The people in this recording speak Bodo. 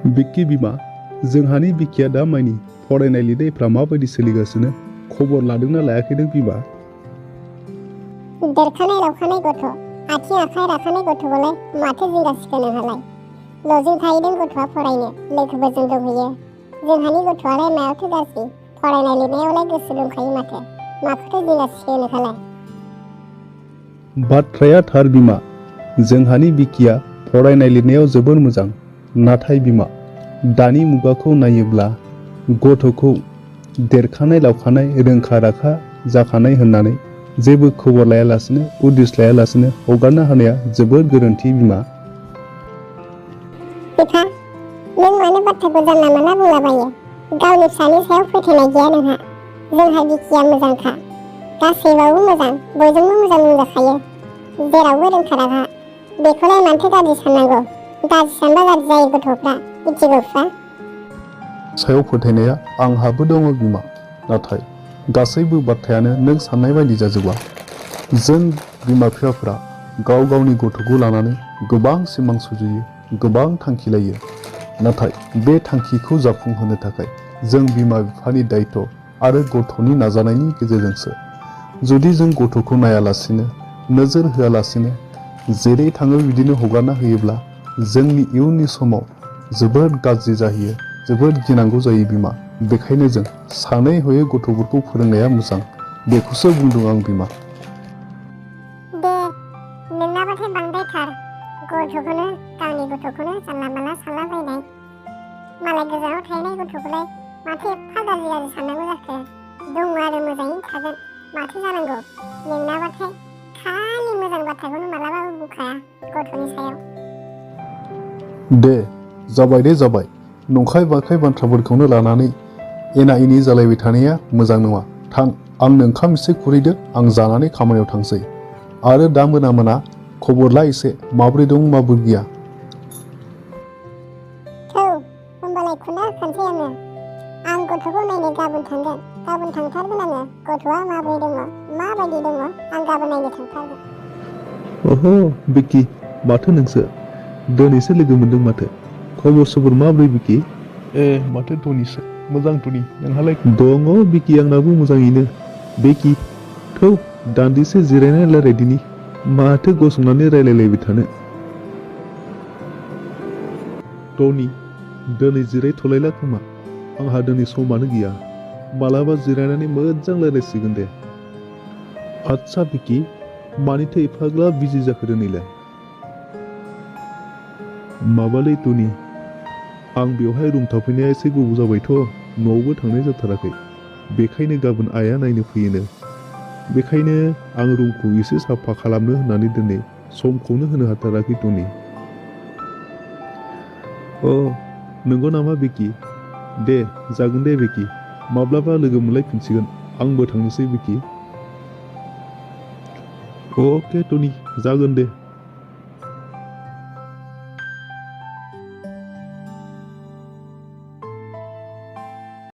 बिक्की बिमा, जोंहानि बिक्किया दा मानि फरायनाय लिरनायफ्रा माबायदि सोलिगासिनो? खबर लादोंना लायाखै नों बिमा? देरखानाय लावखानाय गथ', आथिं आखाइ राखानाय गथ'खौलाय माथो जिंगा सिखो नोंहालाय? ल'जों थाहैदों गथ'आ फरायनो, लोगोफोरजों दंहैयो। जोंहानि गथ'आलाय मायावथो गाज्रि, फरायनाय लिरनायावलाय गोसो दंखायो माथो। माखौथो जिंगा सिखो नोंहालाय? बाथ्राया थार बिमा, जोंहानि बिक्किया फरायनाय लिरनायाव जोबोर मोजां। नाथाय बिमा, दानि मुगाखौ नायोब्ला गथ'खौ देरखानाय लावखानाय रोंखा राखा जाखानाय होननानै जेबो खबर लायालासिनो उदिस लायालासिनो हगारना होनाया जोबोर गोरोन्थि बिमा। बिफा, नों मानो बाथ्राखौ जानला मानला बुंलाबायो? गावनि फिसानि सायाव फोथायनाय गैया नोंहा। जोंहा बिक्किया मोजांखा, गासैबावबो मोजां, बयजोंबो मोजां बुंजाखायो। जेरावबो रोंखा राखा, बेखौलाय मानोथो गाज्रि साननांगौ? गाज्रि सानबा गाज्रि जायो गथ'फ्रा, मिथिगौ बिफा? सायाव फोथायनाया आंहाबो दङ बिमा, नाथाय गासैबो बाथ्रायानो नों साननाय बायदि जाजोबा। जों बिमा बिफाफ्रा गाव गावनि गथ'खौ लानानै गोबां सिमां सुजुयो, गोबां थांखि लायो। नाथाय बे थांखिखौ जाफुंहोनो थाखाय जों बिमा बिफानि दायित्व आरो गथ'नि नाजानायनि गेजेरजोंसो। जुदि जों गथ'खौ नायालासिनो, नोजोर होआलासिनो जेरै थाङो बिदिनो हगारना होयोब्ला जोंनि इयुननि समाव जोबोद गाज्रि जाहैयो, जोबोद गिनांगौ जायो बिमा। बेखायनो जों सानै हयै गथ'फोरखौ फोरोंनाया मोजां, बेखौसो बुंदों आं बिमा। दे, नोंनाबाथाय बांद्रायथार। गथ'खौनो, गावनि गथ'खौनो जानला मानला सानलाबायनाय। मालाय गोजानाव थाहैनाय गथ'खौलाय माथो एफा गाज्रि गाज्रि साननांगौ जाखो? दङ आरो मोजाङैनो थागोन, माथो जानांगौ? नोंनाबाथाय खालि मोजां बाथ्राखौनो मालाबाबो बुंखाया गथ'नि सायाव। दे, जाबाय दे जाबाय। नंखाय बाखाय बाथ्राफोरखौनो लानानै एना एनि जालायबाय थानाया मोजां नङा। थां, आंनो ओंखाम एसे खुरैदो, आं जानानै खामानियाव थांसै। आरो दा मोना मोना खबर ला एसे, माब्रै दं माब्रै गैया। थौ, होमबालाय खुना होखानोसै आङो। आं गथ'खौ नायनो गाबोन थांगोन, गाबोन थांथारगोन आङो। गथ'आ माबोरै दङ, माबायदि दङ, आं गाबोन नायनो थांथारगोन। अह' बिक्की, माथो नोंसो दिनैसो लोगो मोनदों माथो। खबर सबर माब्रै बिक्की? माथो टनिसो, मोजां टनि, नोंहालाय? दङ बिक्की, आंनाबो मोजाङैनो। बिक्की, थौ दान्दिसे जिरायनानै रायलायदिनि, माथो गसंनानै रायलायलायबाय थानो। टनि, दिनै जिरायथ'लायला खोमा, आंहा दिनै समानो गैया। मालाबा जिरायनानै मोजां रायलायसिगोन दे। आदसा बिक्की, मानिथो एफाग्राब बिजि जाखो दिनैलाय? माबालै टनि, आं बेवहाय रुम थाफैनाया एसे गोबाव जाबायथ', न'आवबो थांनाय जाथाराखै। बेखायनो गाबोन आइया नायनो फैयोनो। बेखायनो आं रुमखौ एसे साफा खालामनो होननानै दिनै समखौनो होनो हाथाराखै टनि। नंगौ नामा बिक्की? दे, जागोन दे बिक्की, माब्लाबा लोगो मोनलायफिनसिगोन। आंबो थांनोसै बिक्की। अके टनि, जागोन दे।